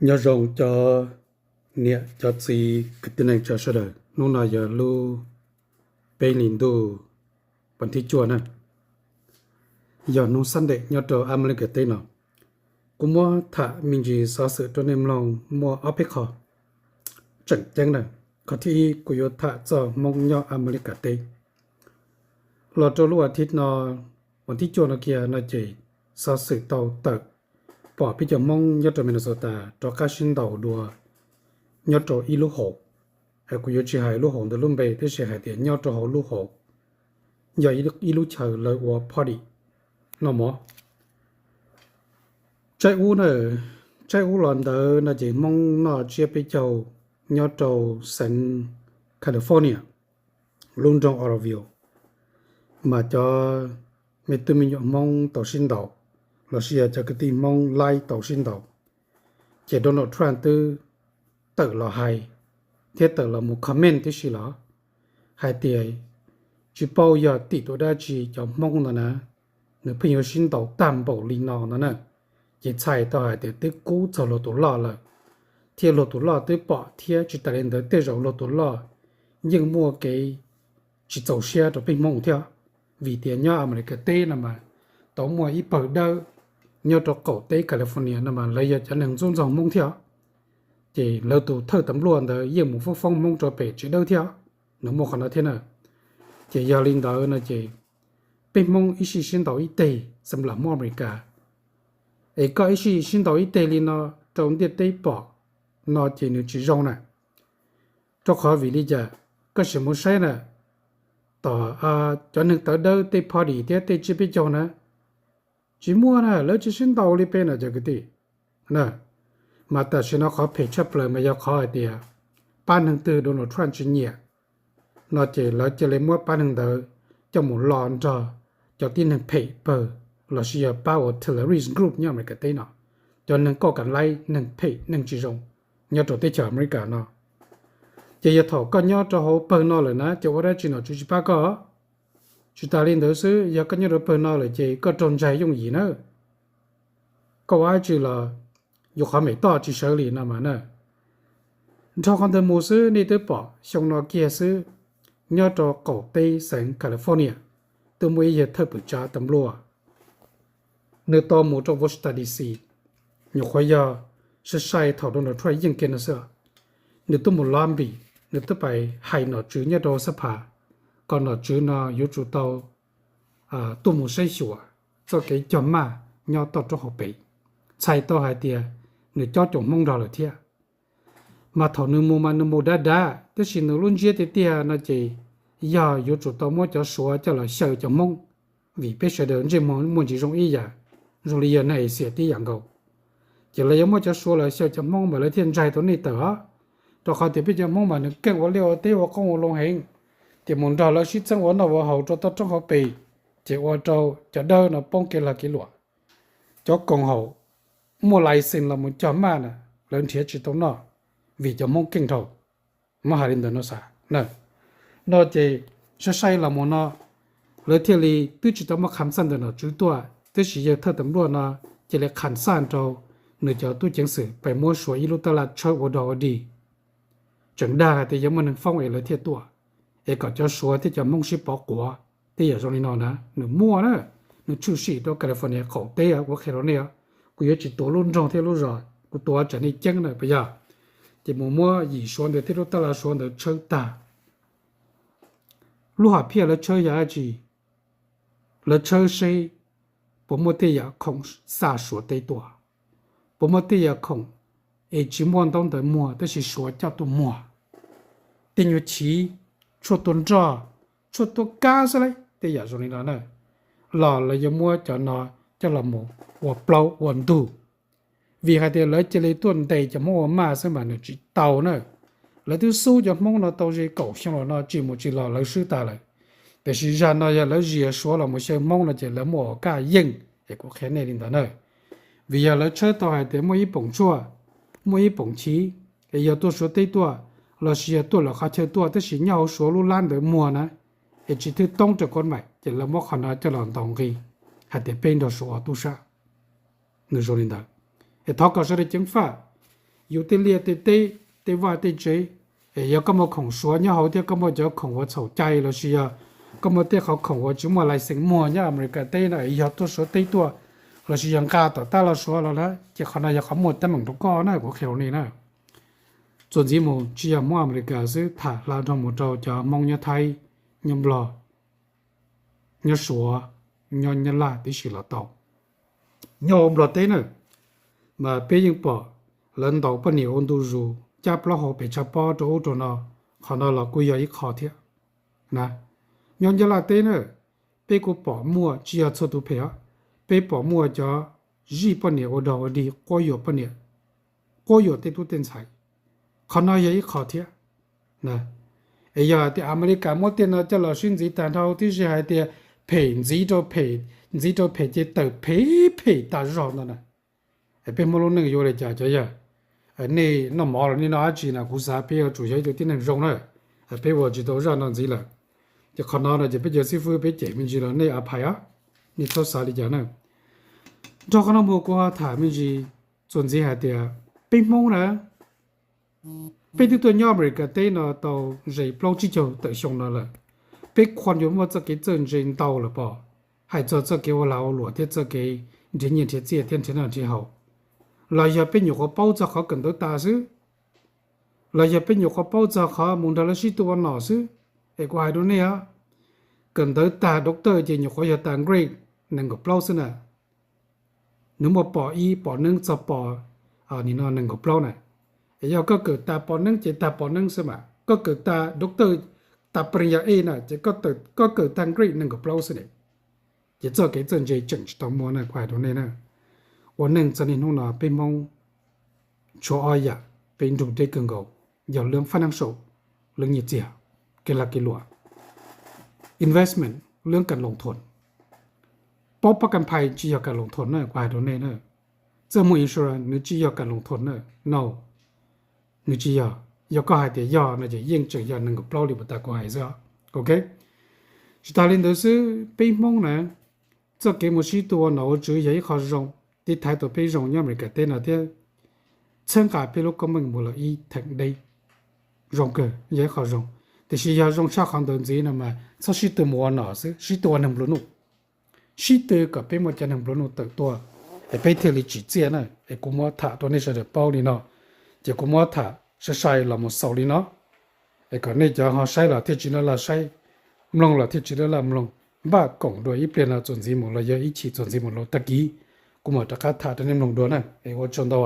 Nyob zoo cov niam cov txiv kwv tij neej tsa sawv daws, hnub no yog lub peb hlis ntuj vas thib cuaj na, yog hnub Sunday nyob rau Amelikas teb no. Kuv muab tham me ntsis xov xwm rau nej mloog muaj ob peb qho tseem ceeb na. Qhov thib ib kuv yuav tham txog Hmoob nyob Amelikas teb. Los rau lub vas thib no, vas thib cuaj no kiag no ces xov xwm tau tawm pom peb cov Hmoob nyob rau Minnesota rov qab sib ntaus dua nyob rau ib lub hauv. Kuv yuav tsis hais lub hauv ntawd lub npe tab sis hais tias nyob rau hauv lub hauv, yog ib lub chaw lawv ua party noj mov. Tsaib ub na, tsaib ub los ntawd no ces Hmoob noj tsiab peb caug nyob rau xeev California, lub nroog Oroville, mas cov me tub me nyuam Hmoob tau sib ntaus, los sis yog cov kwv tij Hmoob laib tau sib ntaus, ces Donald Trump twb tawm los hais thiab tawm los mus comment tib si los hais tias tsis paub yog tim tus dab tsi cov Hmoob ntawd na, nws pheej yuav sib ntaus tag npaum li no no na. Ces txhais tau hais tias twb kub txog luag tus loj lawm, thiab luag tus loj twb pom thiab tsis tas li ntawd tej zaum luag tus loj yeej muaj kev tsis txaus siab rau peb Hmoob thiab, vim tias nyob Amelikas teb no mas tau muaj ib pawg dawb nyob rau qaum teb California no mas lawv yog cov neeg ntxub ntxaug Hmoob thiab. Ces lawv tus thawj tas npluaj ntawd yeej mus foob foob Hmoob rau pem tsev dawb thiab, nws muaj qhov no thiab na. Ces yog li ntawd no ces peb Hmoob ib sij sib ntaus ib teg xam lam Hmoob Amelikas, es koj ib sij sib ntaus ib teg li no rau ntiaj teb pom no ces nws tsis zoo na. Rau qhov vim li cas? Koj sim mus saib na, tom cov neeg tawv dawb tej party thiab tej tsiab peb caug na, tsis muaj na, lawv tsis sib ntaus li peb no cov kwv tij. Mas tam sim no qhov phem tshaj plaws mas yog qhov hais tias pab neeg twg Donald Trump tsis nyiam no ces lawv cia li muab pab neeg ntawd coj mus lo nrog cov tib neeg phem pawg, los sis yog pab ua terrorist group nyob Amelikas teb no, cov neeg koj kam laib neeg phem neeg tsis zoo nyob rau teb chaws Amelikas no. Ces yog thaum koj nyob rau hauv pawg no lawm na ces ua dab tsi nom tswv tsis pab koj. Tsis tas li ntawd xwb, yog koj nyob rau pawg no lawm ces koj raug ntshai yooj yim na. Koj ua dab tsi los yus qhov mem toj tsis sawv li no mas na. Nrho qhov ntawd mus xwb nej twb pom xyoo no kiag xwb, nyob rau qaum teb xeev California twb muaj ib yawg thawj pwm tsav tas npluaj, nws tau mus rau Washington D C, nyuam qhuav yog sai sai thaum Donald Trump yeej kiag no xwb. Nws twb mus lobby, nws twb pais hais nom tswv nyob rau xab phas kom nom tswv no yuav tsum tau tuaj mus saib xyuas txoj kev cog maj nyob toj roob hauv pes, txhais tau hais tias nws cob cov Hmoob nrog lawm thiab. Mas thaum nws mus mas nws mus dav dav, tab sis nws lub ntsiab tiag tiag no ces yog yuav tsum tau muab cov Suav coj los xyaw cov Hmoob, vim peb sawv daws ntsej muag muaj ntsis zoo ib yam, zoo li yog neeg Asia tib yam nkaus. Ces lawv yuav muab cov Suav los xyaw cov Hmoob mas lawv thiaj ntshai tau nej tawm os. Rau qhov tias peb cov Hmoob mas nws keej ua liaj ua teb ua qoob ua loo heev, ces mus nrog lawv sib txeeb ua noj ua haus rau toj roob hauv pes, ces ua rau cov dawb no poob kev lag kev luam. Cov koom haum muaj license los mus cog maj na, lawv nrhiav tsis tau noj, vim cov Hmoob keej dhau. Muab hais li ntawd no xav na. No ces sai sai los mus no, lawv thiaj li twb tsis tau muaj kham xaj ntawm nom tswv tuaj, tab sis yawg thawj tas npluaj no cia li kham xaj rau nws cov tub ceev xwm pais muab Suav ib lub tab laj tshawb ua dog ua dig, tseem dag hais tias yog muaj neeg foob es lawv thiaj tuaj, es kom cov Suav thiab cov Hmoob sib pov quav tej yam zoo li no na. Nws muaj na, nws tshwm sim rau California qaum teb, kuv qhia rau nej, kuv yuav tsis tuav lub nroog thiab lub zos, kuv tuav tsam nej ceeb na puas yog. Ces mus muab yim Suav ntawd thiab lub tab laj Suav ntawd tshawb tag. Lub hom phiaj lawv tshawb yog dab tsi? Lawv tshawb seb puas muaj tej yam khoom xa Suav teb tuaj, puas muaj tej yam khoom es tsis muaj ntaub ntawv muag tab sis Suav coj tuaj muag, tej nyuag chiv, tshuaj tua nroj, tshuaj tua kab xwb lauj, tej yam zoo li no na, los lawv yuav muab cov no coj los mus ua plaub ua ntug. Vim hais tias lawv cia li tuaj ntes cov Hmoob ua maj xwb mas nws tsis tau na. Lawv twb xub cov Hmoob no tau ze kaum xyoo los no tsis mus tsis los lawv swb tas lawm. Tiam sis zag no yog lawv zias Suav los mus xyaw Hmoob no ces lawv muaj ua kaj yeej, es kuv qhia nej li ntawd na. Vim yog lawv tshawb tau hais tias muaj ib poom tshuaj, muaj ib poom chiv, es yog tuaj Suav teb tuaj, los sis yog tuaj lawm qhov chaw tuaj tab sis nyob hauv Suav lub lab ntawd muag na, es tsis thwj toob rau koj maim ces lawv muab qhov no coj los ntaus nqi hais tias peb nrog Suav ua tub sab. Nws zoo li ntawd. Es thov kom sawv daws ceev faj, yus tej liaj tej teb, tej vaj tej tsev. Es yog koj muaj khoom Suav nyob hauv thiab koj muaj cov khoom uas txhaum cai lossis yog koj muaj tej qhov khoom uas tsis muaj license muag nyob Amelikas teb no, yog tuaj Suav teb tuaj lossis yog nqa tom tab los Suav los lawm, ces qhov no yog qhov muaj teeb meem rau koj na, kuv qhia rau nej na. Txuas ntxiv mus tsis yog Hmoob Amelikas xwb, tham hla dhau mus rau cov Hmoob nyob Thaib, nyob Nplog, nyob Suav, nyob Nyab Laj tib si los tau. Nyob hauv Nplog teb na, mas peb yeej pom lawv ntaus poj niam ua ntu zus, cab plaub hau pem tshav pob rau ub rau no, qhov no los kuj yog ib qho thiab na. Nyob Nyab Laj teb na, peb kuj pom muaj, tsis yog txhua tus phem os, peb pom muaj cov zij poj niam ua dog ua dig, quab yuam poj niam, quab yuam tej tub tej ntxhais. Qhov no yog ib qho thiab. Es yog tias Amelikas muab tej no coj los sib ntxiv tag nrho, tib si hais tias phem ntxiv rau phem, ntxiv rau phem ces tawm phem phem tas zog ntawd na. Peb Hmoob lub neej yuav ua li cas cov yawg? Nej noj mov los nej noj dab tsi na? Kuv xav peb yuav tsum yog ib tug tib neeg zoo na. Peb ua tsis tau zaj no ntxiv lawm, ces qhov no no ces peb cov xib fwb peb cem me ntsis los nej a phais os, nej txhob xav li cas na. Nrog qhov no mus kuv ho tham me ntsis txuas ntxiv hais tias peb Hmoob na, peb twb tuaj nyob Amelikas teb no tau ze plaub tsib caug tawm xyoo no lawm. Peb qhuas yuav muaj txoj kev txawj ntse ntau lawm pob, hais txog txoj kev ua lag ua luam thiab txoj kev nrhiav nyiaj nrhiav txiaj thiab nrhiav noj nrhiav haus, los yog peb nyuam qhuav paub txog qhov kawm ntawv tas xwb, los yog peb nyuam qhuav paub txog qhov mus nrog lawv sib tua ua nom xwb. Es kuv hais rau nej os, kawm ntawv tag doctor ces nyuam qhuav yog tag grade nees nkaum plaub xwb na. Nws muaj pom ib pom neeb txog pom, nim no nees nkaum plaub na. Es yog koj kawm tag pom neeb ces tag pom neeb xwb mas, koj kawm tag doctor, tag parinya ej na ces koj kawm tag grade nees nkaum plaub xwb ne. Ces txoj kev txawj ntse tseem tsis tau muaj na, kuv hais rau nej na. Ua neej txog niaj hnub no peb Hmoob tshuav ob yam peb nrug deb kawg nkaus, yog lub financial, lub nyiaj txiag, kev lag kev luam, investment, lub kam loo thuam. Paub pab kam phais tsis yog kam loo thuam na, kuv hais rau nej na. Txawj muaj insurance nws tsis yog kam loo thuam na, no, nws tsis yog. Yog koj hais tias yog no ces yeej tseem yog nees nkaum plaub li puas tas kuv hais xwb. Ok, tsis tas li ntawd xwb, peb Hmoob na, txoj kev mus sib tua ua nom ua tswv yog ib qho zoo, tib thaiv tau peb zoo nyob Amelikas teb no thiab, txhawb nqa peb lub koob meej mus lawm ib theem deb. Zoo kawg, yog ib qho zoo. Tiam sis yog zoo tshaj qhov ntawd ntxiv no mas txhob sib tw mus ua nom xwb, sib tw ua neeg nplua nuj, sib tw kom peb muaj cov neeg nplua nuj tawm tuaj, es peb thiaj li tsim txiaj na. Es kuv muab tham rau nej sawv daws paub li no, ces kuv muab tham sai sai los mus xaus li no, es kom nej cov ho saib los thiaj tsis laj laj saib, mloog los thiaj tsis laj laj mloog. Npaj koom dua ib pliag no txuas ntxiv mus los yog ib chim txuas ntxiv mus los tag kis, kuv mam rov qab tham rau nej mloog dua na. Es ua tsaug ntau.